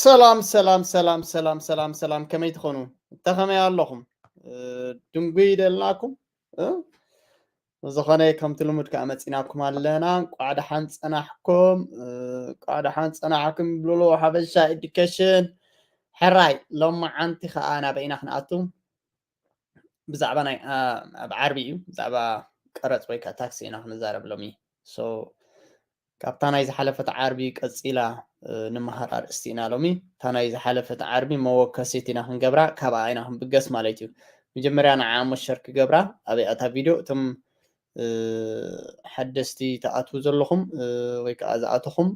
ሰላም ሰላም ሰላም ሰላም ሰላም ሰላም፣ ከመይ ትኾኑ? እንተ ከመይ ኣለኹም? ድንጉይ ደልናኩም። ዝኾነ ከምቲ ልሙድ ከዓ መፂናኩም ኣለና። እንቋዕ ደሓን ፀናሕኩም። እንቋዕ ደሓን ፀናሕኩም ብሎ ሓበሻ ኤዱኬሽን። ሕራይ ሎማዓንቲ ከዓ ናበይ ኢና ክንኣቱ? ብዛዕባ ናይ ኣብ ዓርቢ እዩ፣ ብዛዕባ ቀረፅ ወይ ከዓ ታክሲ ኢና ክንዛረብ ሎሚ። ካብታ ናይ ዝሓለፈት ዓርቢ ቀፂላ ንመሃር ኣርእስቲ ኢና ሎሚ። እታ ናይ ዝሓለፈት ዓርቢ መወከሲት ኢና ክንገብራ፣ ካብኣ ኢና ክንብገስ ማለት እዩ። መጀመርያ ንዓ ሞሸር ክገብራ ኣበይ ኣታ ቪድዮ እቶም ሓደስቲ ተኣትዉ ዘለኹም ወይ ከዓ ዝኣተኹም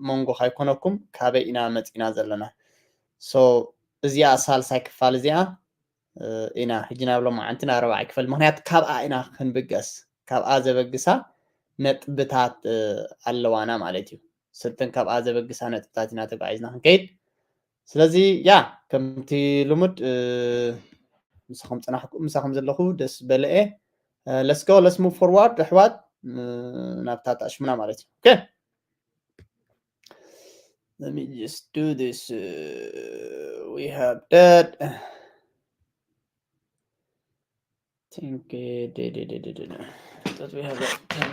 መንጎ ካይኮነኩም ካበይ ኢና መፂና ዘለና። እዚኣ ሳልሳይ ክፋል እዚኣ ኢና ሕጂ ናብ ሎማዓንቲ ናብ ረብዓይ ክፈል፣ ምክንያት ካብኣ ኢና ክንብገስ፣ ካብኣ ዘበግሳ ነጥብታት ኣለዋና ማለት እዩ። ሰተን ካብኣ ዘበግሳ ነጥብታት ኢና ተጓዒዝና ክንከይድ። ስለዚ ያ ከምቲ ልሙድ ምሳኹም ፀናሕኩ ምሳኹም ዘለኹ ደስ በለኤ። Let's go, let's move forward ኣሕዋት። ናብታ ተኣሽሙና ማለት እዩ። Okay, let me just do this. Uh, we have that. Think uh, did it did it did it. That we have that ten.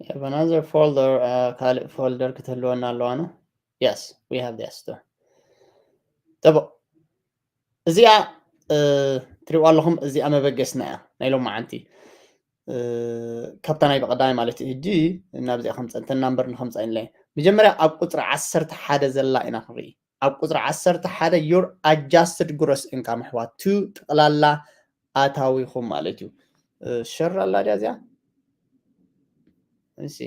We have another folder. Uh, folder ክትህልወና ኣለዋ ነው። Yes, we have this too. ጠቦ እዚኣ ትሪእዋ ኣለኹም። እዚኣ መበገስና እያ ናይ ሎማዓንቲ፣ ካብታ ናይ ብቐዳማይ ማለት እዩ። ሕጂ ናብዚኣ ከምፀ እንተ ናምበር ንከምፃ ኢለ መጀመርያ ኣብ ቁፅሪ ዓሰርተ ሓደ ዘላ ኢና ክንርኢ። ኣብ ቁፅሪ ዓሰርተ ሓደ your adjusted gross income ኣሕዋት፣ ቱ ጠቕላላ ኣታዊኹም ማለት እዩ። ሸር ኣላ ድያ እዚኣ? እሺ፣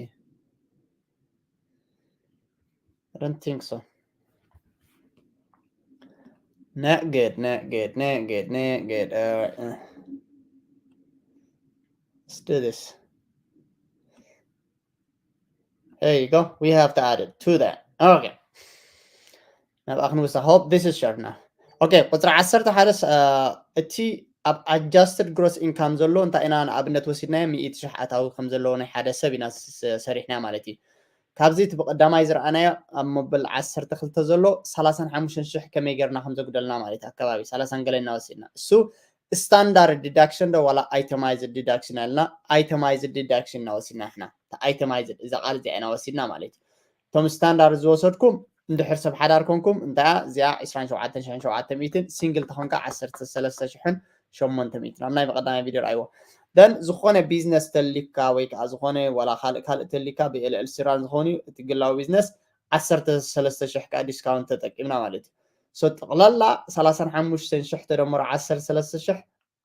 I don't think so. Not good, not good, not good, not good. All right. Uh, let's do this. There you go. We have to add it to that. Okay. ናብኣ ክንውሳ። Hope this is sharp now. Okay, ቁፅሪ ዓሰርተ ሓደ እቲ ኣብ adjusted gross income ዘሎ እንታይ ኢና ንኣብነት ወሲድናዮ? ሚእቲ ሽሕ ኣታዊ ከም ዘለዎ ናይ ሓደ ሰብ ኢና ሰሪሕና ማለት እዩ። ካብዚ እቲ ብቀዳማይ ዝረኣናዮ ኣብ መበል ዓሰርተ ክልተ ዘሎ ሰላሳን ሓሙሽተን ሽሕ ከመይ ጌርና ከም ዘጉደልና ማለት እዩ። ኣከባቢ ሰላሳን ገለ እናወሲድና እሱ standard deduction ዶ ዋላ itemized deduction ኣልና? Itemized deduction እናወሲድና ንሕና። Itemized እዛ ቃል እዚኣ ኢና ወሲድና ማለት እዩ። እቶም ስታንዳርድ ዝወሰድኩም እንድሕር ሰብ ሓዳር ኮንኩም እንታይ እዚኣ ዕስራን ሸውዓተን ሽሕን ሸውዓተ ሚእትን፣ ሲንግል ተኾንካ ዓሰርተ ሰለስተ ሽሕን ሸሞንተ ሚእትን ኣብ ናይ ብቐዳማይ ቪድዮ ረኣይዎ። Then ዝኾነ ቢዝነስ ተሊካ ወይ ከዓ ዝኾነ ዋላ ካልእ ካልእ ተሊካ ብኤልኤልሲ ራን ዝኾኑ እቲ ግላዊ ቢዝነስ ዓሰርተ ሰለስተ ሽሕ ከዓ ዲስካውንት ተጠቂምና ማለት እዩ። So ጠቕላላ ሰላሳን ሓሙሽተን ሽሕ ተደምሮ ዓሰርተ ሰለስተ ሽሕ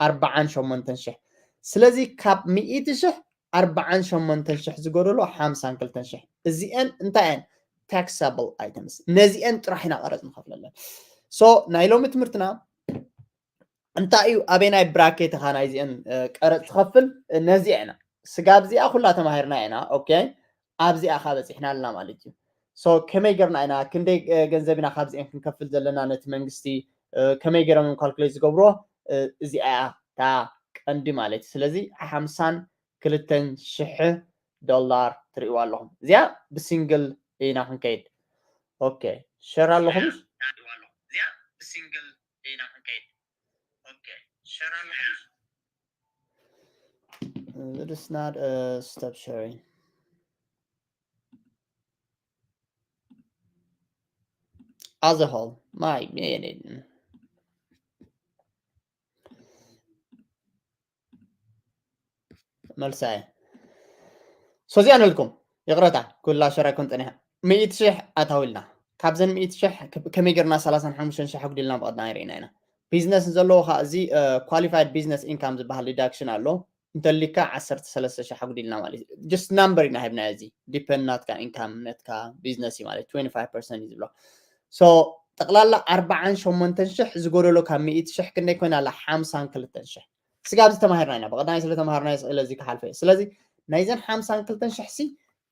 ኣርባዓን ሸሞንተን ሽሕ። ስለዚ ካብ ሚእቲ ሽሕ ኣርባዓን ሸሞንተን ሽሕ ዝጎደሎ ሓምሳን ክልተን ሽሕ። እዚአን እንታይ እየን? Taxable items። ነዚአን ጥራሕ ኢና ቀረፅ ንኸፍለለን። So ናይ ሎሚ ትምህርትና እንታይ እዩ? ኣበይ ናይ ብራኬት ኢኻ ናይዚአን ቀረፅ ትኸፍል? ነዚአ ኢና። ስጋብ እዚኣ ኩላ ተማሂርና ኢና። ኦኬ፣ ኣብዚኣ ካ በፂሕና ኣለና ማለት እዩ። So ከመይ ገርና ኢና፣ ክንደይ ገንዘብ ኢና ካብዚአን ክንከፍል ዘለና ነቲ መንግስቲ፣ ከመይ ገይሮም እዮም ካልኩሌት ዝገብርዎ? እዚኣ እያ እታ ቀንዲ ማለት እዩ። ስለዚ ሓምሳን ክልተን ሽሕ ዶላር ትርእይዋ ኣለኹም። እዚኣ ብሲንግል ኢና ክንከይድ። ኦኬ፣ ሸር ኣለኹም? እዚኣ ብሲንግል ኢና ክንከይድ። ኦኬ፣ ሸር ኣለኹም? Let us not uh, stop sharing. As a whole, my man. መልሳይ። So እዚኣ ንልኩም ይቕረታ፣ ኩላ ሸር ኣይኮን ጸኒሓ። ሚእቲ ሽሕ ኣታዊልና። ካብዘን ሚእቲ ሽሕ ከመይ ጌርና ሰላሳን ሓሙሽተን ሽሕ ኣጉዲልና ብቐዳማይ ርኢና ኢና። ቢዝነስ ዘለዎ ከዓ እዚ qualified business income ዝበሃል ዲዳክሽን ኣሎ። እንተሊካ ዓሰርተ ሰለስተ ሽሕ ኣጉዲልና ማለት እዩ። Just ናምበር ኢና ሂብና፣ እዚ ዲፐንድ ናትካ ኢንካም ነትካ ቢዝነስ እዩ ማለት ትዌንቲ ፋይቭ ፐርሰንት እዩ ዝብሎ። So ጠቕላላ ኣርባዓን ሸሞንተን ሽሕ ዝጎደሎ ካብ ሚእቲ ሽሕ ክንደይ ኮይና ኣላ? ሓምሳን ክልተን ሽሕ። ስጋብ እዚ ተማሂርና ኢና፣ ብቐዳማይ ስለ ተማሃርና ስእለ እዚ ክሓልፈ እየ። ስለዚ ናይዘን ሓምሳን ክልተን ሽሕ ሲ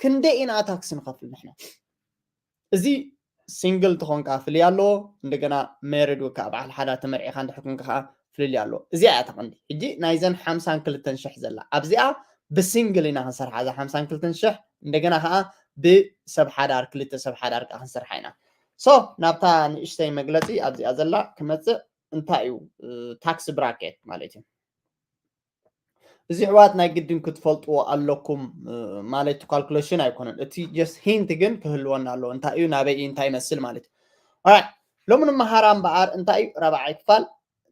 ክንደይ ኢና ታክሲ ንኸፍል ንሕና? እዚ ሲንግል ተኾንካ ፍልይ ኣለዎ። እንደገና ሜሪድ ወይ ከዓ በዓል ሓዳር ተመርዒኻ እንድሕር ኮንካ ከዓ ፍልልይ ኣለዎ። እዚኣ እያ ተቐንዲ። ሕጂ ናይዘን ሓምሳን ክልተን ሽሕ ዘላ ኣብዚኣ ብሲንግል ኢና ክንሰርሓ፣ እዛ ሓምሳን ክልተን ሽሕ እንደገና ከዓ ብሰብ ሓዳር፣ ክልተ ሰብ ሓዳር ከዓ ክንሰርሓ ኢና። ሶ ናብታ ንእሽተይ መግለፂ ኣብዚኣ ዘላ ክመፅእ፣ እንታይ እዩ ታክስ ብራኬት ማለት እዩ? እዚ ኣሕዋት ናይ ግድን ክትፈልጥዎ ኣለኩም ማለት ካልኩሌሽን ኣይኮነን። እቲ just ሂንት ግን ክህልወና ኣለዎ። እንታይ እዩ፣ ናበይ እዩ፣ እንታይ ይመስል ማለት እዩ። ኦራይት፣ ሎሚ ንመሃራ እምበኣር እንታይ እዩ፣ ራብዓይ ክፋል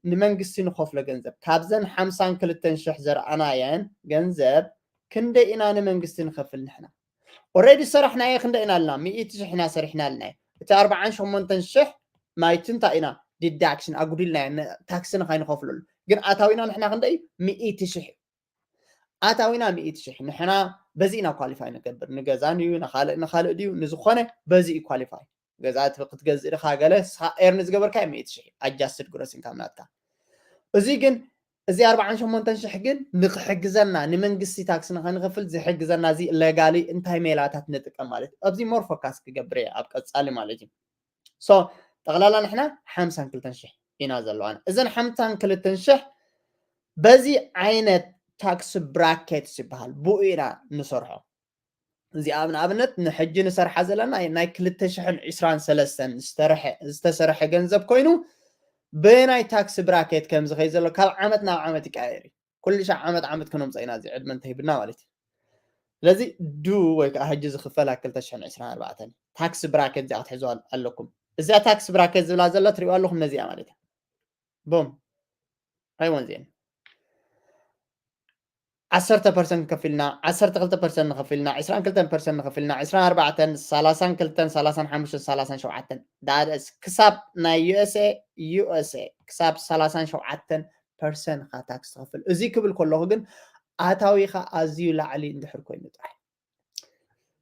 ንመንግስቲ ንኸፍሎ ገንዘብ። ካብዘን ሓምሳን ክልተን ሽሕ ዘርኣናየን ገንዘብ ክንደይ ኢና ንመንግስቲ ንኸፍል ንሕና? ኦረዲ ሰራሕናዮ ክንደይ ኢና ኣለና? ሚእቲ ሽሕ ኢና ሰሪሕና ኣለናዮ። እቲ ኣርባዓን ሸሞንተን ሽሕ ናይቲ እንታይ ኢና ዲዳክሽን ኣጉዲልናዮ፣ ን-፣ ታክሲ ንኸይንኸፍለሉ። ግን ኣታዊና ንሕና ክንደይ እዩ? ሚእቲ ሽሕ እዩ። ኣታዊና ሚእቲ ሽሕ። ንሕና በዚ ኢና ኳሊፋይ ንገብር። ንገዛን እዩ፣ ንኻልእ፣ ንኻልእ ድዩ፣ ንዝኾነ በዚ እዩ ኳሊፋይ። ገዛ ት-፣ ክትገዝእ ድኻ ገለ፣ ንስኻ ኤርን ዝገበርካዮ ሚእቲ ሽሕ እዩ። ኣጃስትድ ግሮስ ኢንካም ናትካ። እዚ ግን፣ እዚ ኣርባዓን ሸሞንተን ሽሕ ግን ንክሕግዘና፣ ንመንግስቲ ታክስ ንኸንኸፍል ዝሕግዘና፣ እዚ ለጋሊ እንታይ ሜላታት ንጥቀም ማለት እዩ። ኣብዚ ሞር ፎካስ ክገብር እየ ኣብ ቀጻሊ ማለት እዩ። ሶ ጠቕላላ ንሕና ሓምሳን ክልተን ሽሕ ኢና ዘለዋና። እዘን ሓምሳን ክልተን ሽሕ በዚ ዓይነት ታክስ ብራኬት ዝበሃል ብኡ ኢና ንሰርሖ። እዚኣ ንኣብነት ንሕጂ ንሰርሓ ዘለና ናይ ክልተ ሽሕን ዕስራን ሰለስተን ዝተረሐ-፣ ዝተሰርሐ ገንዘብ ኮይኑ ብናይ ታክስ ብራኬት ከም ዝኸይ ዘሎ ካብ ዓመት ናብ ዓመት ይቀያየር እዩ። ኩሉ ሻዕ ዓመት ዓመት ክነምፅኦ ኢና፣ እዚ ዕድመ እንተሂብና ማለት እዩ። ስለዚ ዱ ወይ ከዓ ሕጂ ዝኽፈል ኣብ ክልተ ሽሕን ዕስራን ኣርባዕተን ታክስ ብራኬት እዚኣ ክትሕዝዋ ኣለኩም። እዚኣ ታክስ ብራኬት ዝብላ ዘሎ ትሪእዋ ኣለኹም፣ ነዚኣ ማለት እዩ። ቦም። ኣይወን ዜን። ዓሰርተ ፐርሰንት ከፊልና፣ ዓሰርተ ክልተ ፐርሰንት ንኸፊልና፣ ዕስራን ክልተን ፐርሰንት ንኸፊልና፣ ዕስራን ኣርባዕተን፣ ሰላሳን ክልተን፣ ሰላሳን ሓሙሽተን፣ ሰላሳን ሸውዓተን። ዳደስ ክሳብ ናይ ዩ ኤስ ኤ፣ ዩ ኤስ ኤ ክሳብ ሰላሳን ሸውዓተን ፐርሰንት ኢኻ ታክስ ትኸፍል። እዚ ክብል ከለኹ ግን ኣታዊኻ ኣዝዩ ላዕሊ እንድሕር ኮይኑ ጥራይ።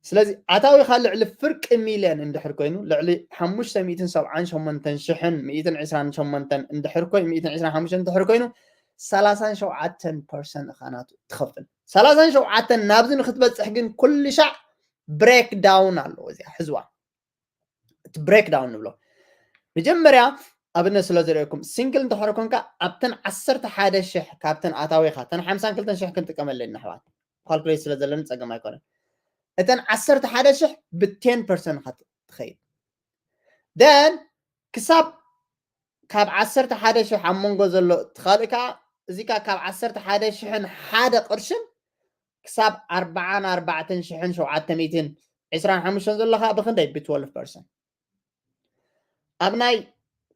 ስለዚ ኣታዊኻ ልዕሊ ፍርቂ ሚልዮን እንድሕር ኮይኑ፣ ልዕሊ ሓሙሽተ ሚእትን ሰብዓን ሸሞንተን ሽሕን ሚእትን ዕስራን ሸሞንተን እንድሕር ኮይ-፣ ሚእትን ዕስራን ሓሙሽተን እንድሕር ኮይኑ፣ ሰላሳን ሸውዓተን ፐርሰንት ኢኻ ናቱ ትኸፍል። ሰላሳን ሸውዓተን ናብዚ ንክትበፅሕ ግን ኩሉ ሻዕ ብሬክ ዳውን ኣለዎ። እዚኣ ሕዝዋ። እቲ ብሬክ ዳውን ንብሎ። መጀመርያ ኣብነት ስለ ዘርእየኩም፣ ሲንግል እንተኾነ ኮንካ ኣብተን ዓሰርተ ሓደ ሽሕ ካብተን ኣታዊኻ፣ እተን ሓምሳን ክልተን ሽሕ ክንጥቀመለን ኢና ኣሕዋት። ካልኩሌት ስለ ዘለኒ ጸገም ኣይኮነን። እተን ዓሰርተ ሓደ ሽሕ ብ ቴን ፐርሰንት ኢኻ ትኸይድ። ደን ክሳብ ካብ ዓሰርተ ሓደ ሽሕ ኣብ መንጎ ዘሎ እቲ ካልእ ከኣ፣ እዚ ከኣ ካብ ዓሰርተ ሓደ ሽሕን ሓደ ቅርሽን ክሳብ ኣርባዓን ኣርባዕተን ሽሕን ሸውዓተ ሚእትን ዕስራን ሓሙሽተን ዘሎ ከኣ ብኽንደይ? ብ ትወልቭ ፐርሰንት። ኣብ ናይ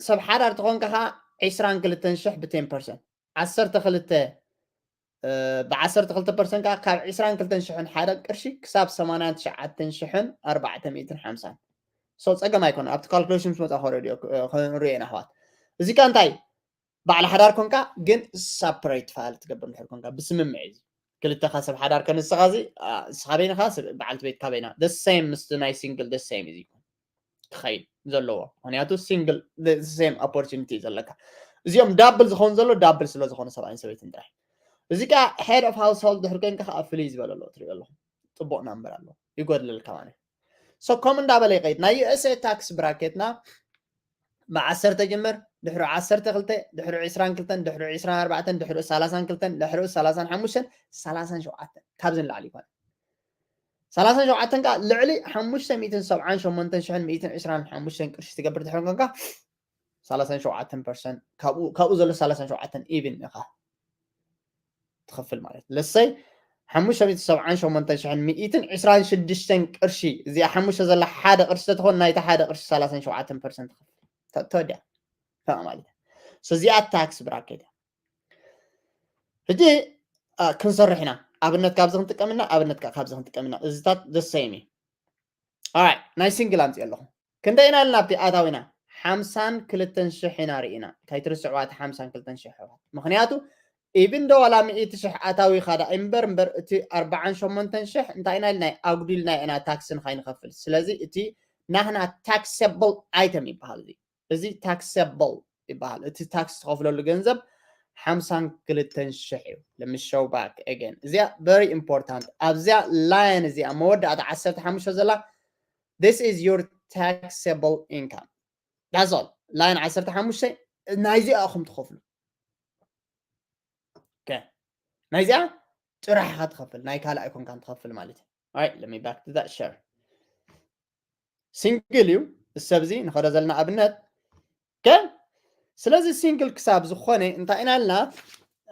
ሰብ ሓዳር ተኾንካ ከኣ ዕስራን ክልተን ሽሕ ብ ቴን ፐርሰንት። ዓሰርተ ክልተ፣ እ፣ ብ ዓሰርተ ክልተ ፐርሰንት ከኣ ካብ ዕስራን ክልተን ሽሕን ሓደ ቅርሺ ክሳብ ሰማንያን ትሽዓተን ሽሕን ኣርባዕተ ሚእትን ሓምሳን። ሶ ጸገም ኣይኮነ። ኣብቲ ካልኩሌሽን ምስ መጻ ከረድዮ፣ እ፣ ክንሪኦ ኢና ኣሕዋት። እዚ ከኣ እንታይ? ባዕል ሓዳር ኮንካ ግን ሰፐሬት ፋይል ትገብር እንድሕር ኮንካ፣ ብስምምዕ እዩ። ክልተኻ ሰብ ሓዳር ከንስኻ እዚ፣ ኣ፣ ንስኻ በይንኻ፣ ሰብ፣ በዓልቲ ቤትካ በይና። The same ምስቲ ናይ ሲንግል the same እዩ ክኸውን ዘለዎ። ምኽንያቱ ሲንግል the same ኦፖርቹኒቲ እዩ ዘለካ። እዚኦም ዳብል ዝኸውን ዘሎ ዳብል ስለ ዝኾነ ሰብኣይን ሰበይትን ጥራይ። እዚ ከኣ ሄድ ኦፍ ሃውስሆልድ ድሕሪ ኮንካ ከኣ ፍልይ ዝበለ ኣለዎ፣ ትሪኦ ኣለኹም። ጽቡቕ ናምበር ኣለዎ። ይጎድለልካ ማለት እዩ። ሶ ከም እንዳበለ ይኸይድ። ናይ ዩ ኤስ ኤ ታክስ ብራኬትና ብ ዓሰርተ ጅምር፣ ድሕሪ ዓሰርተ ክልተ፣ ድሕሪ ዕስራን ክልተን፣ ድሕሪ ዕስራን ኣርባዕተን፣ ድሕሪ ሰላሳን ክልተን፣ ድሕሪ ሰላሳን ሓሙሽተን፣ ሰላሳን ሸውዓተን፣ ካብዚ ንላዕሊ ይኮነ። ሰላሳን ሸውዓተን ከኣ ልዕሊ ሓሙሽተ ሚእትን ሰብዓን ሸሞንተን ሽሕን ሚእትን ዕስራን ሓሙሽተን ቅርሺ ትገብር ድሕሪ ኮንካ፣ ሰላሳን ሸውዓተን ፐርሰንት ካብኡ፣ ካብኡ ዘሎ ሰላሳን ሸውዓተን ኢቭን ኢኻ ትኸፍል ማለት እዩ። ለሰይ ሓሙሽተ ሚእቲ ሰብዓን ሸሞንተን ሽሕን ሚእትን ዕስራን ሽዱሽተን ቅርሺ፣ እዚኣ ሓሙሽተ ዘላ ሓደ ቅርሺ ተትኾን፣ ናይታ ሓደ ቅርሺ ሰላሳን ሸውዓተን ፐርሰንት ትኸፍል። ተ-፣ ተወዲኣ። ከምኣ ማለት እዩ። ሶ እዚኣ ታክስ ብራኬት እያ። ሕጂ፣ አ፣ ክንሰርሕ ኢና። ኣብነት ካብዚ ክንጥቀም ኢና፣ ኣብነት ከ-፣ ካብዚ ክንጥቀም ኢና። እዚታት the same እዩ። ኦራይት፣ ናይ ሲንግል ኣምፅእ ኣለኹ። ክንደይ ኢና ኣለና ኣብቲ ኣታዊና? ሓምሳን ክልተን ሽሕ ኢና ርኢና። ከይትርስዕዋ እቲ ሓምሳን ክልተን ሽሕ ኣሕዋት። ምኽንያቱ፣ ኢቭን ዶ ዋላ ሚእቲ ሽሕ ኣታዊኻ ዳ እምበር፣ እምበር እቲ ኣርባዓን ሸሞንተን ሽሕ እንታይ ኢና ኢልና ኣጉዲልና ኢና ታክስን ከይንኸፍል። ስለዚ እቲ ናህና ታክሰብል ኣይተም ይበሃል። እዚ፣ እዚ ታክሰብል ይበሃል። እቲ ታክስ ትኸፍለሉ ገንዘብ ሓምሳን ክልተን ሽሕ እዩ። Let me show back again። እዚኣ very important። ኣብዚኣ ላይን እዚኣ መወዳእታ ዓሰርተ ሓሙሽተ ዘላ፣ this is your taxable income። That's all። ላይን ዓሰርተ ሓሙሽተ ናይዚኣ ኢኹም ትኸፍሉ። ናይዚኣ ጥራሕ ኢኻ ትኸፍል፣ ናይ ካልእ ኣይኮንካን ትኸፍል ማለት እዩ። All right, let me back to that share. ሲንግል እዩ እዚ ሰብ እዚ ንኸዶ ዘለና ኣብነት። ከ ስለዚ ሲንግል ክሳብ ዝኾነ እንታይ ኢና ኢልና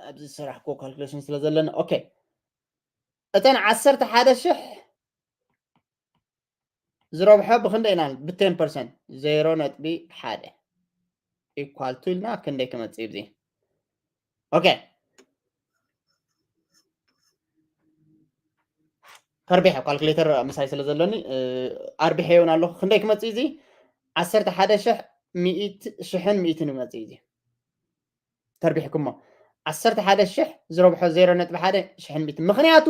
ኣብዚ ዝሰራሕኩዎ ካልኩሌሽን ስለ ዘለና። ኦኬ፣ እተን ዓሰርተ ሓደ ሽሕ ዝረብሖ ብክንደይ ኢና ብ ten percent? ዜሮ ነጥቢ ሓደ equal to ኢልና ክንደይ ክመጽእ እዩ እዚ? ኦኬ፣ ከርቢሐ ካልኩሌተር ምሳይ ስለ ዘለኒ ኣርቢሐ እውን ኣለኹ። ክንደይ ክመጽእ እዚ? ዓሰርተ ሓደ ሽሕ ሚእቲ ሽሕን ሚእትን ይመጽእ እዚ። ተርቢሕኩሞ ዓሰርተ ሓደ ሽሕ ዝረብሖ ዜሮ ነጥቢ ሓደ ሽሕን ሚእትን። ምኽንያቱ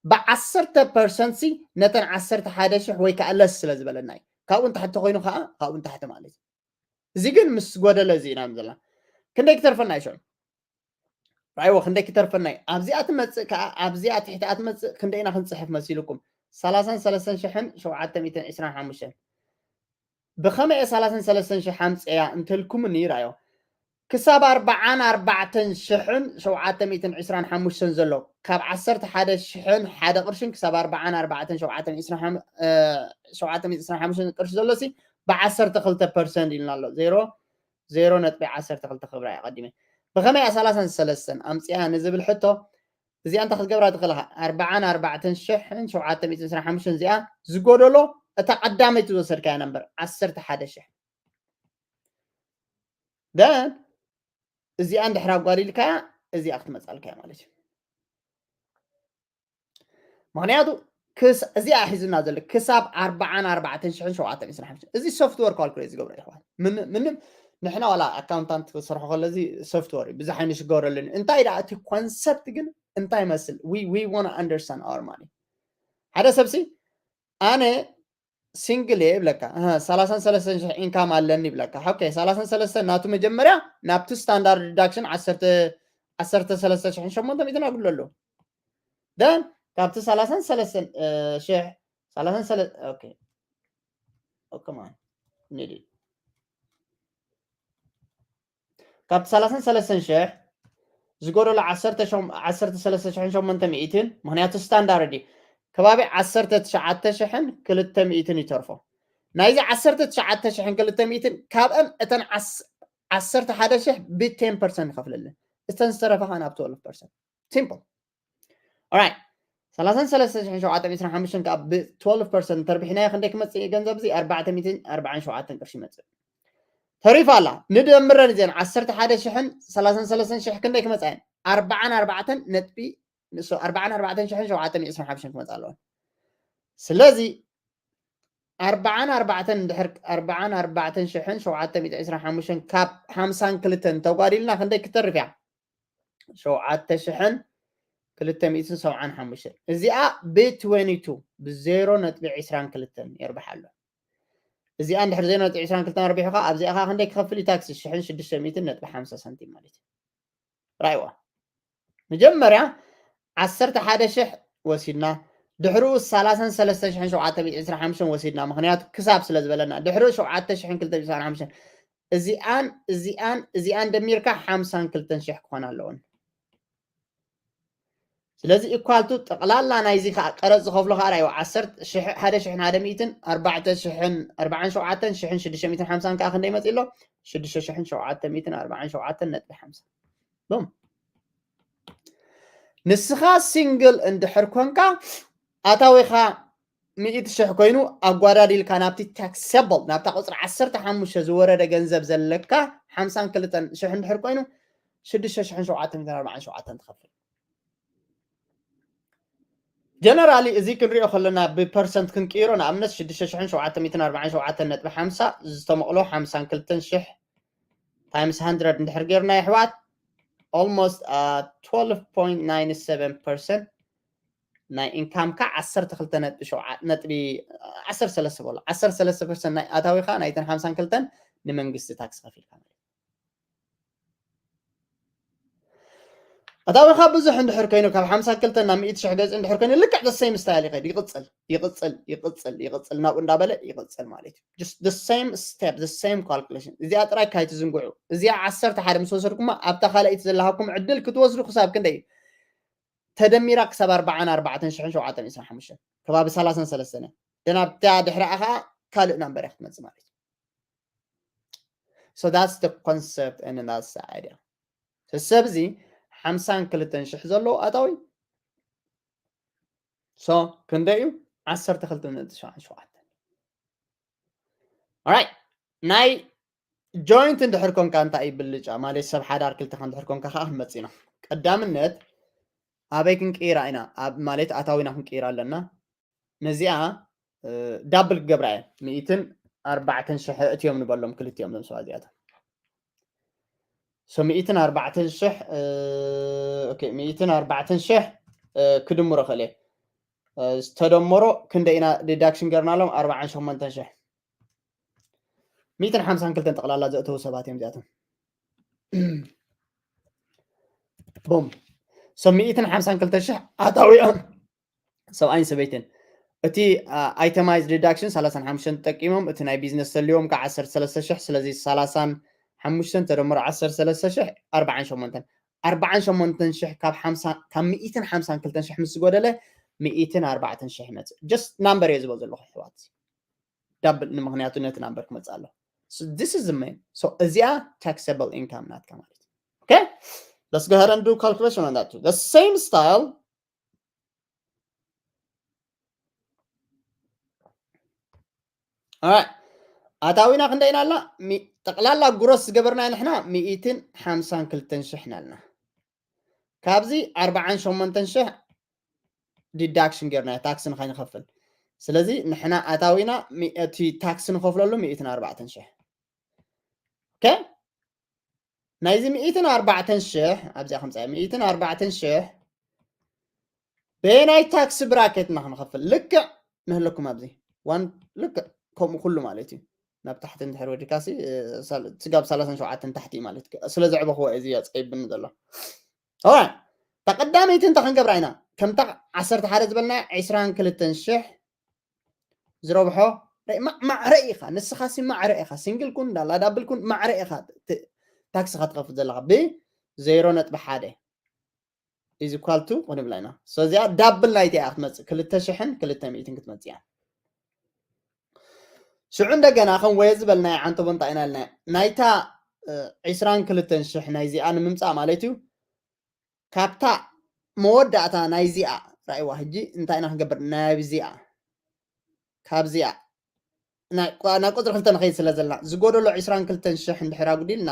ብዓሰርተ ፐርሰንት ሲ ነተን ዓሰርተ ሓደ ሽሕ ወይ ከዓ ለስ ስለ ዝበለና እዩ። ካብኡ ንታሕቲ ኮይኑ ከዓ ካብኡ ንታሕቲ ማለት እዩ። እዚ ግን ምስ ጎደለ እዚ ኢና ዘለና። ክንደይ ክተርፈና እዩ ሽዑ? ራይዎ ክንደይ ክተርፈና እዩ? ኣብዚኣ ትመጽእ ከዓ ኣብዚኣ ትሕቲኣ ትመጽእ ክንደይ ኢና ክንጽሕፍ መሲልኩም? ሰላሳን ሰለስተን ሽሕን ሸውዓተ ሚእትን ዕስራን ሓሙሽተን። ብኸመይ እየ ሰላሳን ሰለስተን ሽሕ ኣምፅያ እንተልኩምኒ ራዮ ክሳብ ኣርባዓን ኣርባዕተን ሽሕን ሸውዓተ ሚእትን ዕስራን ሓሙሽተን ዘሎ ካብ ዓሰርተ ሓደ ሽሕን ሓደ ቅርሽን ክሳብ ኣርባዓን ኣርባዕተን ሸውዓተ ሚእትን ዕስራን ሓሙሽተን ሸውዓተ ሚእትን ዕስራን ሓሙሽተን ቅርሺ ዘሎ ሲ ብዓሰርተ ክልተ ፐርሰንት ኢልና ኣሎ። ዜሮ ዜሮ ነጥቢ ዓሰርተ ክልተ ክብራ እየ ቀዲመ። ብኸመይ እያ ሰላሳን ሰለስተን ኣምፅያ ንዝብል ሕቶ እዚኣ እንታይ ክትገብራ ትኽእል ኢኻ? ኣርባዓን ኣርባዕተን ሽሕን ሸውዓተ ሚእትን ዕስራን ሓሙሽተን እዚኣ ዝጎደሎ እታ ቀዳመይቲ ዝወሰድካያ ነምበር ዓሰርተ ሓደ ሽሕ ደን እዚኣ እንድሕር ኣጓዲልካያ እዚኣ ክትመፃልካያ ማለት እዩ። ምክንያቱ ክስ- እዚኣ ሒዙና ዘሎ ክሳብ ኣርባዓን ኣርባዕተን ሽሕን ሸውዓተ ሚእትን ዕስራን ሓሙሽተን እዚ ሶፍትወር ካልኩሌት ዝገብሮ ይሕዋት። ምን- ምንም ንሕና ዋላ ኣካውንታንት ክሰርሖ ከሎ እዚ ሶፍትወር እዩ ብዙሕ ኣይንሽገረሉን። እንታይ ደኣ እቲ ኮንሰፕት ግን እንታይ ይመስል? We want understand our money። ሓደ ሰብሲ ኣነ ሲንግል እየ ይብለካ። ኣሃ፣ ሰላሳን ሰለስተን ሽሕ ኢንካም ኣለኒ ይብለካ። ኦኬ፣ ሰላሳን ሰለስተን ናቱ መጀመርያ ናብቲ ስታንዳርድ ዲዳክሽን ዓሰርተ ዓሰርተ ሰለስተ ሽሕን ሸሞንተ ሚእትን ኣጉድሎ ኣሎ። ደን ካብቲ ሰላሳን ሰለስተን ሽሕ ሰላሳን ሰለስተ ኦኬ ኦኬ ማን ኒዲ ካብቲ ሰላሳን ሰለስተን ሽሕ ዝጎደሎ ዓሰርተ ሸም- ዓሰርተ ሰለስተ ሽሕን ሸሞንተ ሚእትን ምክንያቱ ስታንዳርድ እዩ። ከባቢ ዓሰርተ ትሽዓተ ሽሕን ክልተ ሚእትን ይተርፎ። ናይዚ ዓሰርተ ትሽዓተ ሽሕን ክልተ ሚእትን ካብአን እተን ዓስ- ዓሰርተ ሓደ ሽሕ ብ ten percent ንኸፍለለን እተን ዝተረፋ ከዓ ናብ twelve percent። ሲምፕል። Alright። ሰላሳን ሰለስተ ሽሕን ሸውዓተ ሚእትን ዕስራን ሓሙሽተን ከዓ ብ twelve percent ተርቢሕናዮ ክንደይ ክመፅእ እዩ ገንዘብ እዚ ኣርባዕተ ሚእትን ኣርባዓን ሸውዓተን ቅርሺ ይመፅእ። ተሪፋ ኣላ ንደምረን እዚአን ዓሰርተ ሓደ ሽሕን ሰላሳን ሰለስተን ሽሕ ክንደይ ክመፃ እየን ኣርባዓን ኣርባዕተን ነጥቢ ንሶ ኣርባዓን ኣርባዕተን ሽሕን ሸውዓተ ሚእትን ዕስራን ሓሙሽተን ክመፃ ኣለወን። ስለዚ ኣርባዓን ኣርባዕተን እንድሕር ኣርባዓን ኣርባዕተን ሽሕን ሸውዓተ ሚእትን ዕስራን ሓሙሽተን ካብ ሓምሳን ክልተን ተጓዲልና ክንደይ ክተርፍ እያ? ሸውዓተ ሽሕን ክልተ ሚእትን ሰብዓን ሓሙሽተን እዚኣ ብ twenty two ብ ዜሮ ነጥቢ ዕስራን ክልተን የርብሓ ኣሎ። እዚኣ እንድሕር ዜሮ ነጥቢ ዕስራን ክልተን ኣርቢሑ ከዓ ኣብዚኣ ከዓ ክንደይ ክኸፍል እዩ ታክሲ? ሽሕን ሽዱሽተ ሚእትን ነጥቢ ሓምሳ ሳንቲም ማለት እዩ። ራይዋ መጀመርያ ዓሰርተ ሓደ ሽሕ ወሲድና ድሕርኡ ሰላሳን ሰለስተ ሽሕን ሸውዓተ ሚእትን ዕስራን ሓሙሽተን ወሲድና ምክንያቱ ክሳብ ስለ ዝበለና ድሕርኡ ሸውዓተ ሽሕን ክልተ ሚእትን ሰብዓን ሓሙሽተን እዚኣን እዚኣን እዚኣን ደሚርካ ሓምሳን ክልተን ሽሕ ክኾና ኣለወን። ስለዚ ኢኳልቱ ጠቕላላ ናይዚ ከዓ ቀረፅ ዝኸፍሎ ከዓ ራይዋ ዓሰርተ ሽሕ ሓደ ሽሕን ሓደ ሚእትን ኣርባዕተ ሽሕን ኣርባዓን ሸውዓተን ሽሕን ሽዱሽተ ሚእትን ሓምሳን ከዓ ክንደይ መፂ ኣሎ? ሽዱሽተ ሽሕን ሸውዓተ ሚእትን ኣርባዓን ሸውዓተን ነጥቢ ሓምሳ። ቡም። ንስኻ ሲንግል እንድሕር ኮንካ ኣታዊኻ ሚእቲ ሽሕ ኮይኑ ኣጓዳዲልካ ናብቲ ታክሰብል ናብታ ቁፅሪ ዓሰርተ ሓሙሽተ ዝወረደ ገንዘብ ዘለካ ሓምሳን ክልተን ሽሕ እንድሕር ኮይኑ ሽዱሽተ ሽሕን ሸውዓተ ሚእትን ኣርባዓን ሸውዓተን ትኸፍል። ጀነራሊ እዚ ክንሪኦ ከለና ብፐርሰንት ክንቅይሮ ንኣብነት ሽዱሽተ ሽሕን ሸውዓተ ሚእትን ኣርባዓን ሸውዓተን ነጥቢ ሓምሳ ዝተመቕሎ ሓምሳን ክልተን ሽሕ ታይምስ ሃንድረድ እንድሕር ጌርና የሕዋት almost twelve point nine seven percent ናይ ኢንካምካ ዓሰርተ ክልተ ነጥቢ ሸውዓተ ነጥቢ ዓሰርተ ሰለስተ በሎ ዓሰርተ ሰለስተ ፐርሰንት ናይ ኣታዊኻ ናይተን ሓምሳን ክልተን ንመንግስቲ ታክስ ከፊልካ ማለት ኣታዊኻ ብዙሕ እንድሕር ኮይኑ ካብ ሓምሳ ክልተ ናብ ሚእቲ ሽሕ ገጽ እንድሕር ኮይኑ ልክዕ the same style ይኸይድ ይቕጽል ይቕጽል ይቕጽል ይቕጽል ናብኡ እንዳበለ ይቕጽል ማለት እዩ። Just the same step, the same calculation። እዚኣ ጥራይ ካይትዝንግዑ። እዚኣ ዓሰርተ ሓደ ምስ ወሰድኩማ ኣብታ ካልኣይቲ ዘለሃኩም ዕድል ክትወስዱ ክሳብ ክንደይ እዩ? ተደሚራ ክሳብ ኣርባዓን ኣርባዕተን ሽሕን ሸውዓተን ሚእትን ዕስራን ሓሙሽተን ከባቢ ሰላሳን ሰለስተን እያ። ደን ኣብታ ድሕሪኣ ከዓ ካልእ ናምበር እያ ክትመፅእ ማለት እዩ። So that's the concept and that's the idea። ሰብ እዚ ሓምሳን ክልተን ሽሕ ዘለዎ ኣታዊ so ክንደይ እዩ? ዓሰርተ ክልተ ነጥቢ ሸውዓተ ሸውዓተ። Alright፣ ናይ ጆይንት እንድሕር ኮንካ እንታይ እዩ ብልጫ ማለት ሰብ ሓዳር ክልተኻ እንድሕር ኮንካ ከዓ ክንመፅእ ኢና። ቀዳምነት ኣበይ ክንቅይራ ኢና? ኣብ ማለት ኣታዊና ክንቅይራ ኣለና። ነዚኣ ዳብል ክገብራ እየ። ሚእትን ኣርባዕተን ሽሕ እትዮም ንበሎም ክልቲኦም ዞም ሰባት እዚኣቶም። So ሚእትን ኣርባዕተን ሽሕ ኦኬ፣ ሚእትን ኣርባዕተን ሽሕ ክድምሮ ክእል እየ። ዝተደመሮ ክንደ ኢና ዲዳክሽን ገርናሎም? ኣርባዓን ሸሞንተን ሽሕ። ሚእትን ሓምሳን ክልተን ጠቕላላ ዘእተዉ ሰባት እዮም እዚኣቶም። ቦም። So ሚእትን ሓምሳን ክልተን ሽሕ ኣታዊኦም ሰብኣይን ሰበይትን። እቲ ኣይተማይዝ ዲዳክሽን ሰላሳን ሓሙሽተን ተጠቂሞም፣ እቲ ናይ ቢዝነስ ተልዎም ከዓ ዓሰርተ ሰለስተ ሽሕ። ስለዚ ሰላሳን ሓሙሽተን ተደምሮ ዓሰርተ ሰለስተ ሽሕ ኣርባዓን ሸሞንተን። ኣርባዓን ሸሞንተን ሽሕ ካብ ሓምሳ ካብ ሚእትን ሓምሳን ክልተን ሽሕ ምስ ዝጎደለ ሚእትን ኣርባዕተን ሽሕ ይመፅእ። ጀስት ናምበር እየ ዝቦ ዘለኹ ኣሕዋት። ዳብል ንምኽንያቱ ነቲ ናምበር ክመፅእ ኣሎ። So this is the main. So እዚኣ ታክሰብል ኢንካም ናትካ ማለት እዩ። Okay? Let's go ahead and do calculation on that too. The same style. Alright. ኣታዊና ክንደይ ኢና ኣላ? ጠቕላላ ግሮስ ዝገበርና ንሕና ሚእትን ሓምሳን ክልተን ሽሕ ናልና። ካብዚ ኣርባዓን ሸሞንተን ሽሕ ዲዳክሽን ጌርና ታክስ ንኸይንኸፍል። ስለዚ ንሕና ኣታዊና እቲ ታክስ ንኸፍለሉ ሚእትን ኣርባዕተን ሽሕ። ኦኬ? ናይዚ ሚእትን ኣርባዕተን ሽሕ ኣብዚኣ ከምፃ ሚእትን ኣርባዕተን ሽሕ በየናይ ታክስ ብራኬት እና ክንኸፍል ልክዕ ንህለኩም ኣብዚ ዋን ልክዕ ከምኡ ኩሉ ማለት እዩ። ናብ ታሕቲ እንድሕር ወዲካሲ ስጋብ ሰላሳን ሸውዓተን ታሕቲ ማለት ስለ ዘዕበኽዎ እዚ ኣፀይብኒ ዘሎ። ተቀዳመይቲ እንተ ክንገብራ ኢና ከምታ ዓሰርተ ሓደ ዝበልና ዕስራን ክልተን ሽሕ ዝረብሖ ማዕረ ኢኻ። ንስኻ ሲ ማዕረ ኢኻ። ሲንግል ኩን ዳላ ዳብል ኩን ማዕረ ኢኻ። ታክስኻ ትኸፍል ዘለኻ ብዜሮ ነጥቢ ሓደ ኢዝ ኢኳል ቱ ክንብላ ኢና። እዚኣ ዳብል ናይቲ እያ ክትመፅእ ክልተ ሽሕን ክልተ ሚእትን ክትመፅእ እያ። ሽዑ እንደገና ከም ወየ ዝበልናዮ ዓንተቦ እንታይ ኢና ኢልና ናይታ ዒስራን ክልተን ሽሕ ናይዚኣ ንምምፃእ ማለት እዩ። ካብታ መወዳእታ ናይዚኣ ራእይዋ ሕጂ እንታይ ኢና ክንገብር ናብዚኣ ካብዚኣ ናብ ቁፅሪ ክልተ ንኸይድ ስለ ዘለና ዝጎደሎ ዒስራን ክልተን ሽሕ እንድሕር ኣጉዲልና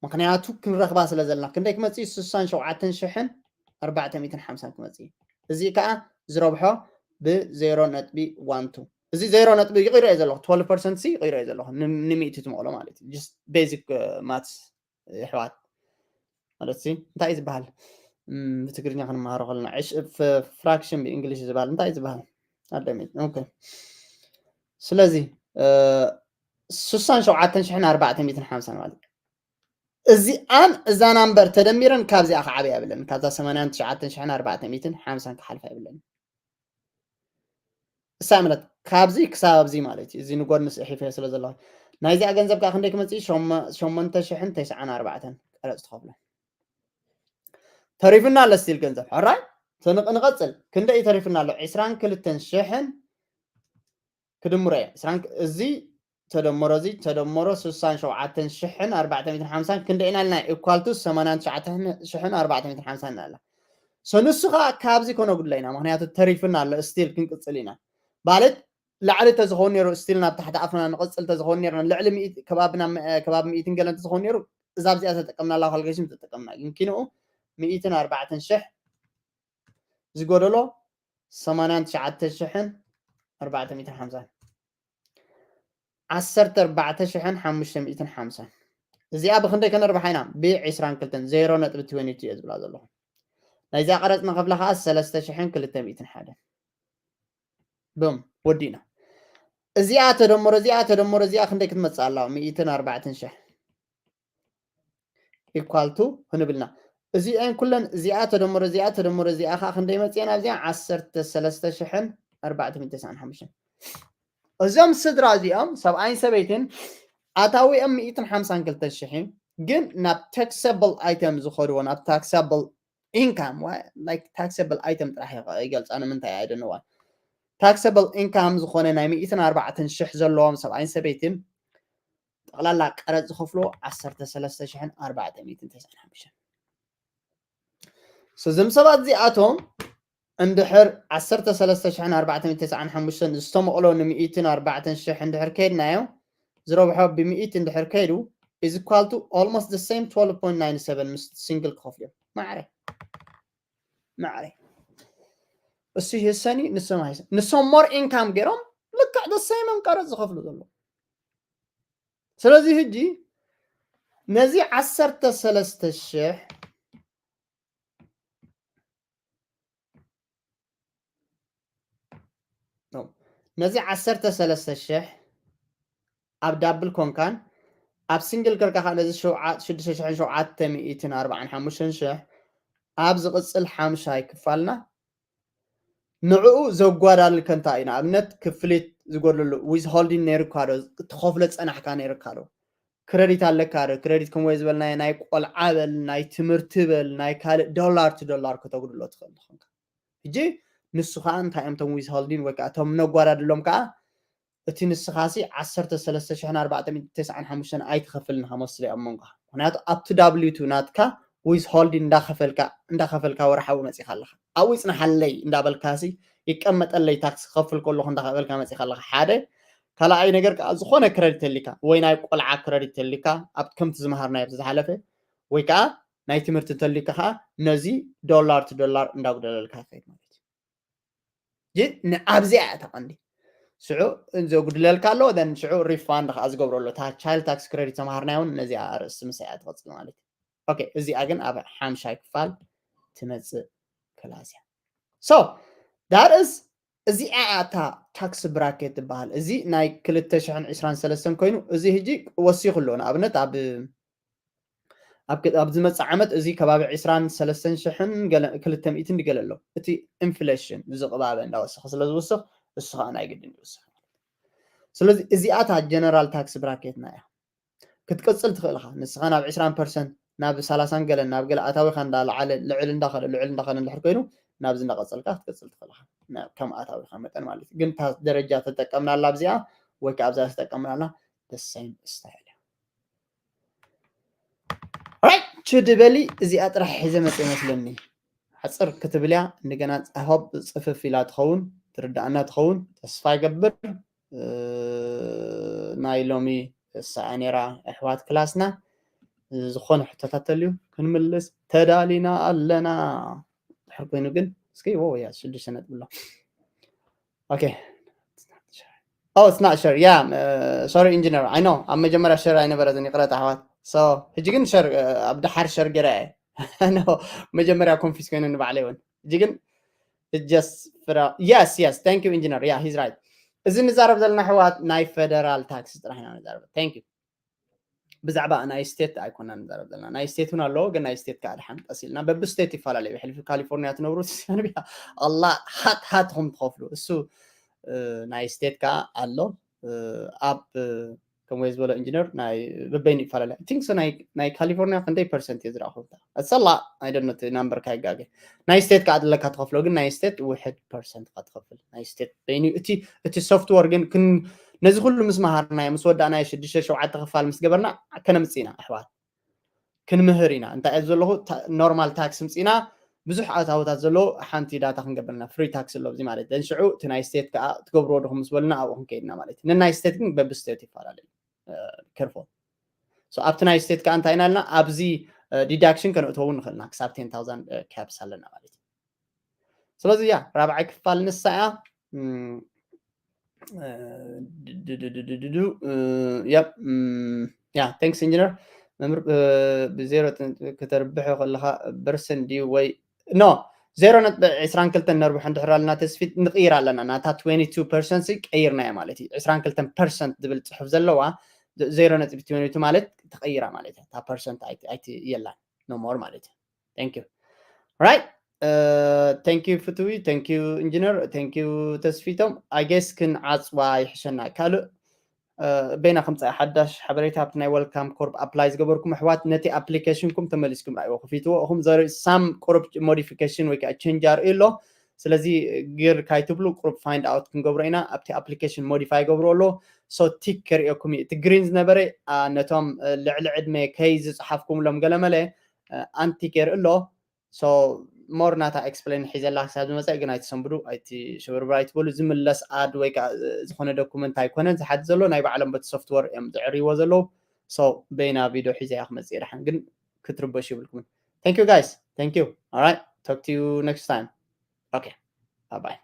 ምክንያቱ ክንረኽባ ስለ ዘለና ክንደይ ክመፅእ ስሳን ሸውዓተን ሽሕን ኣርባዕተ ሚእትን ሓምሳን ክመፅእ እዚ ከዓ ዝረብሖ ብዜሮ ነጥቢ ዋን ቱ እዚ ዜሮ ነጥቢ ይቕይሮ እየ ዘለኹ ትወልቭ ፐርሰንት ሲ ይቕይሮ እየ ዘለኹ ንሚእቲ ትመቕሎ ማለት እዩ። ቤዚክ ማትስ የሕዋት ማለት ሲ እንታይ እዩ ዝበሃል? ብትግርኛ ክንመሃሮ ከለና ፍራክሽን ብእንግሊሽ ዝበሃል እንታይ እዩ ዝበሃል? ኣደሚት ኦኬ። ስለዚ ስሳን ሸውዓተን ሽሕን ኣርባዕተ ሚእትን ሓምሳን ማለት እዚኣን እዛ ናምበር ተደሚረን ካብዚኣ ክዓበያ የብለን። ካብዛ ሰማንያን ትሽዓተን ሽሕን ኣርባዕተ ሚእትን ሓምሳን ክሓልፋ የብለን። እሳ ምለት ካብዚ ክሳብ ኣብዚ ማለት እዩ። እዚ ንጎድኒ ስሒፈ ስለ ዘለኹ ናይዚኣ ገንዘብ ከዓ ክንደይ ክመፅእ ሸሞንተ ሽሕን ተስዓን ኣርባዕተን ቀረፅ ትኸፍሎ ተሪፍና ኣሎ ስቲል ገንዘብ ሕራይ ንቐፅል ክንደይ ተሪፍና ኣሎ ዕስራን ክልተን ሽሕን ክድምሮ እየ እዚ ተደመሮ እዚ ተደመሮ ስሳን ሸውዓተን ሽሕን ኣርባዕተ ሚእትን ሓምሳን ክንደይ ኢና ኢልና ኢኳልቱ ሰማንያን ትሽዓተ ሽሕን ኣርባዕተ ሚእትን ሓምሳን እናኣላ ሰንሱ ከዓ ካብዚ ከነጉድሎ ኢና ምክንያቱ ተሪፍና ኣሎ ስቲል ክንቅፅል ኢና ማለት ላዕሊ ተዝኸውን ነይሩ ስቲል ናብ ታሕቲ ኣፍና ንቕፅል ተዝኸውን ነይርና ልዕሊ ከባቢ ከባቢ ሚእትን ገለን ተዝኸውን ነይሩ እዛ ኣብዚኣ ተጠቀምናላ ካልኩሌሽን ተጠቀምና ግን ኪንኡ ሚእትን ኣርባዕተን ሽሕ ዝጎደሎ ሰማንያን ትሽዓተ ሽሕን ኣርባዕተ ሚእትን ሓምሳን ዓሰርተ ኣርባዕተ ሽሕን ሓሙሽተ ሚእትን ሓምሳን እዚኣ ብክንደይ ከነርብሓ ኢና ብዒስራን ክልተን ዜሮ ነጥቢ ትወንቲ ቱ እየ ዝብላ ዘለኹ ናይዚኣ ቀረፅ ንኸፍላ ከዓ ሰለስተ ሽሕን ክልተ ሚእትን ሓደን ብም ወዲእና እዚኣ ተደምሮ እዚኣ ተደምሮ እዚኣ ክንደይ ክትመፅእ ኣለዋ ሚእትን ኣርባዕተን ሽሕ ኢኳልቱ ክንብልና እዚአን ኩለን እዚኣ ተደምሮ እዚኣ ተደምሮ እዚኣ ከዓ ክንደይ መፅአን ኣብዚኣ ዓሰርተ ሰለስተ ሽሕን ኣርባዕተ ሚእትን ተስዓን ሓሙሽተን እዞም ስድራ እዚኦም ሰብኣይን ሰበይትን ኣታዊኦም ሚእትን ሓምሳን ክልተ ሽሕ ግን ናብ ታክሰብል ኣይተም ዝኸድዎ ናብ ታክሰብል income like taxable item ጥራሕ ይገልፃ ንምንታይ ኣይደነዋ። Taxable income ዝኾነ ናይ ሚእትን ኣርባዕተን ሽሕ ዘለዎም ሰብኣይን ሰበይትን ጠቕላላ ቀረፅ ዝኸፍልዎ ዓሰርተ ሰለስተ ሽሕን ኣርባዕተ ሚእትን ተስዓን ሓሙሽተን። እዞም ሰባት እዚኣቶም እንድሕር ዓሰርተ ሰለስተ ሽሕን ኣርባዕተ ሚእትን ተስዓን ሓሙሽተን ዝተመቕሎ ንሚእትን ኣርባዕተን ሽሕ እንድሕር ከይድናዮ ዝረብሖ ብሚእት እንድሕር ከይዱ is equal to almost the same twelve point nine seven ምስ ሲንግል ክኸፍልዮም። ማዕረ ማዕረ እሱ ይህሰኒ ንሶም ኣይሰ ንሶም more income ገይሮም ልክዕ the same ቀረፅ ዝኸፍሉ ዘሎ። ስለዚ ሕጂ ነዚ ዓሰርተ ሰለስተ ሽሕ ነዚ ዓሰርተ ሰለስተ ሽሕ ኣብ ዳብል ኮንካን ኣብ ሲንግል ከርካ ከዓ ነዚ ሽዱሽተ ሽሕን ሸውዓተ ሚእትን ኣርባዓን ሓሙሽተን ሽሕ ኣብ ዝቕፅል ሓምሻይ ክፋልና ንዕኡ ዘጓዳልከ እንታይ እዩ? ንኣብነት ክፍሊት ዝጎድለሉ ዊዝሆልዲን ነይሩካ ዶ? ትኸፍሎ ዝፀናሕካ ነይሩካ ዶ? ክረዲት ኣለካ ዶ? ክረዲት ከምኡ ዝበልናዮ ናይ ቆልዓ በል ናይ ትምህርቲ በል ናይ ካልእ ዶላር ቱ ዶላር ከተጉድሎ ትኽእል ትኾንካ። ሕጂ ንሱ ከዓ እንታይ እዮም እቶም ዊዝሆልዲን ወይ ከዓ እቶም ነጓዳድሎም ከዓ እቲ ንስኻሲ ዓሰርተ ሰለስተ ሽሕን ኣርባዕተ ሚእትን ተስዓን ሓሙሽተን ኣይትኸፍልን ኢኻ መስሎ እዮም መንጎኻ። ምክንያቱ ኣብቲ ዳብሊው ቱ ናትካ ዊዝሆልዲን እንዳኸፈልካ እንዳኸፈልካ ወርሓዊ መፂኻ ኣለኻ። ኣብኡ ይፅናሓለይ እንዳበልካሲ ይቀመጠለይ ታክስ ክኸፍል ከለኹ እንዳበልካ መፂኻ ኣለኻ። ሓደ ካልኣይ ነገር ከዓ ዝኾነ ክረዲት ተሊካ ወይ ናይ ቆልዓ ክረዲት ተሊካ ኣብ ከምቲ ዝመሃርናዮ ኣብቲ ዝሓለፈ ወይ ከዓ ናይ ትምህርቲ እንተሊካ ከዓ ነዚ ዶላር ቱ ዶላር እንዳጉደለልካ ይኸይድ ማለት እዩ። ግን ንኣብዚኣ እያ ተቐንዲ ሽዑ ዘጉድለልካ ኣሎ ን ሽዑ ሪፋንድ ከዓ ዝገብረሉ እታ ቻይልድ ታክስ ክረዲት ተምሃርናዮ እውን ነዚኣ ኣርእስቲ ምሳያ ትቐፅል ማለት እዩ። ኦኬ እዚኣ ግን ኣብ ሓምሻይ ክፋል ትመፅእ ክላስ እያ። So that is እዚኣ እታ ታክስ ብራኬት ትበሃል። እዚ ናይ ክልተ ሽሕን ዕስራን ሰለስተን ኮይኑ እዚ ህጂ ወሲኹ ኣሎ። ንኣብነት ኣብ ኣብ ዝመፅእ ዓመት እዚ ከባቢ ዕስራን ሰለስተን ሽሕን ክልተ ሚእትን ገለ ኣሎ። እቲ ኢንፍሌሽን ዝቕባበ እንዳወሰኸ ስለ ዝውስኽ እሱ ከዓ ናይ ግድን ይውስኽ። ስለዚ እዚኣ እታ ጀነራል ታክስ ብራኬትና እያ። ክትቅፅል ትኽእል ኢኻ። ንስኻ ናብ ዕስራን ፐርሰንት ናብ ሰላሳን ገለን ናብ ገለ ኣታዊኻ እንዳለዓለ ልዕል እንዳኸለ ልዕል እንዳኸለ እንድሕር ኮይኑ ናብዚ እንዳቐፀልካ ክትቅፅል ትኽእል ኢኻ። ከም ኣታዊኻ መጠን ማለት እዩ። ግን እታ ደረጃ ተጠቀምናላ ኣብዚኣ ወይ ከዓ ኣብዛ ተጠቀምናላ ደሳይም ስታይል እያ። ራይት ችድ በሊ እዚኣ ጥራሕ ሒዘ መፀ ይመስለኒ። ሓፅር ክትብል እያ። እንደገና ሆብ ፅፍፍ ኢላ ትኸውን ትርዳእና ትኸውን ተስፋ ይገብር። ናይ ሎሚ ሰዓ ነራ ኣሕዋት ክላስና ዝኾነ ሕቶታት ተልዩ ክንምልስ ተዳሊና ኣለና። ድሕር ኮይኑ ግን እስኪ ወ ያ ሽዱሽተ ነጥቢ ኣሎ። Okay. Oh, it's not sure. Yeah, uh, sorry, engineer. I know. ኣብ መጀመርያ ሸር ኣይነበረትን ይቕረታ ኣሕዋት። So ሕጂ ግን ሸር ኣብ ደሓር ሸር ገይረ እየ። መጀመርያ ኮንፊስ ኮይኑ ንባዕለይ እውን ሕጂ ግን just ፍራ yes yes thank you engineer yeah he's right። እዚ ንዛረብ ዘለና ኣሕዋት ናይ ፌደራል ታክስ ጥራሕ ኢና ንዛረብ። Thank you። ብዛዕባ ናይ ስቴት ኣይኮና ንዛረብ ዘለና። ናይ ስቴት እውን ኣለዎ ግን ናይ ስቴት ከዓ ድሓን ቀስ ኢልና በቢ ስቴት ይፈላለዩ። ሕልፊ ካሊፎርኒያ ትነብሩ ትሰንብያ ኣላ ሃት ሃትኹም ትኸፍሉ እሱ ናይ ስቴት ከዓ ኣሎ። ኣብ ከምኡ ዝበሎ ኢንጂነር ናይ በበይኑ ይፈላለ። I think so ናይ ካሊፎርኒያ ክንደይ ፐርሰንት እየ ዝረኣኹ? ኣሰላ ኣይደኖት ናምበርካ ይጋገ። ናይ ስቴት ከዓ ኣለካ ትኸፍሎ ግን ናይ ስቴት ውሕድ ፐርሰንት ካ ትኸፍል ናይ ስቴት በይኑ። እቲ እቲ ሶፍትወር ግን ክን ነዚ ኩሉ ምስ መሃርናዮ ምስ ወዳእናዮ ሽዱሽተ ሸውዓተ ክፋል ምስ ገበርና ከነምፅእ ኢና ኣሕዋት። ክንምህር ኢና እንታይ እየ ዘለኹ ኖርማል ታክስ ምፅና ብዙሕ ኣታውታት ዘለዎ ሓንቲ ዳታ ክንገብርና ፍሪ ታክስ ኣሎ እዚ ማለት ን ሽዑ እቲ ናይ ስቴት ከዓ ትገብርዎ ድኹም ምስ በሉና ኣብኡ ክንከይድና ማለት እዩ። ንናይ ስቴት ግን በቢ ስቴት ይፈላለዩ። ከርፎ ኣብቲ ናይ ስቴት ከዓ እንታይ ኢና ልና ኣብዚ ዲዳክሽን ከነእተው ንኽእልና ክሳብ ቴን ታውዛንድ ካፕስ ኣለና ማለት እዩ። ስለዚ ያ ራብዓይ ክፋል ንሳ እያ። ያ ቴንክስ ኢንጂነር። መምህር ብዜሮ ክተርብሖ ከለካ ፐርሰንት ድዩ ወይ ኖ ዜሮ ነጥቢ ዕስራን ክልተን ነርብሖ እንድሕር ኣለና ተስፊት ንቕይር ኣለና ናታ ትወንቲ ቱ ፐርሰንት ቀይርናዮ ማለት እዩ። ዕስራን ክልተን ፐርሰንት ዝብል ፅሑፍ ዘለዋ ዜሮ ነጥቢ ትወንቲ ቱ ማለት ተቐይራ ማለት እያ። እታ ፐርሰንት ኣይቲ የላን no more ማለት እዩ። Thank you right thank you ፍትዊ thank you ኢንጂነር thank you ተስፊቶም። I guess ክንዓፅዋ ይሕሸና ካልእ በይና ከምፃእ ሓዳሽ ሓበሬታ ኣብቲ ናይ Wellcome Corp apply ዝገበርኩም ኣሕዋት ነቲ application ኩም ተመሊስኩም ራእይዎ ክፊትዎ እኹም ዘርኢ some ቁሩብ modification ወይ ከዓ change ኣርኢ ኣሎ። ስለዚ ግር ካይትብሉ ቁሩብ find out ክንገብሮ ኢና። ኣብቲ application modify ገብሮ ኣሎ። So tick ከርእየኩም እዩ። እቲ green ዝነበረ ነቶም ልዕሊ ዕድመ ከይ ዝፅሓፍኩምሎም ገለመለ untick የርኢ ኣሎ። So more ናታ explain ሒዘላ ክሳብ ዝመፀ ግን ኣይትሰንብዱ ኣይትሽብርብር ኣይትበሉ። ዝምለስ ad ወይ ከዓ ዝኾነ document ኣይኮነን ዝሓት ዘሎ ናይ ባዕሎም በቲ software እዮም ዝዕርይዎ ዘለዉ። So በይና ቪድዮ ሒዘ እያ ክመፅእ ደሓን ግን ክትርበሹ ይብልኩምን። Thank you guys. Thank you. All right. Talk to you next time. Okay. Bye bye.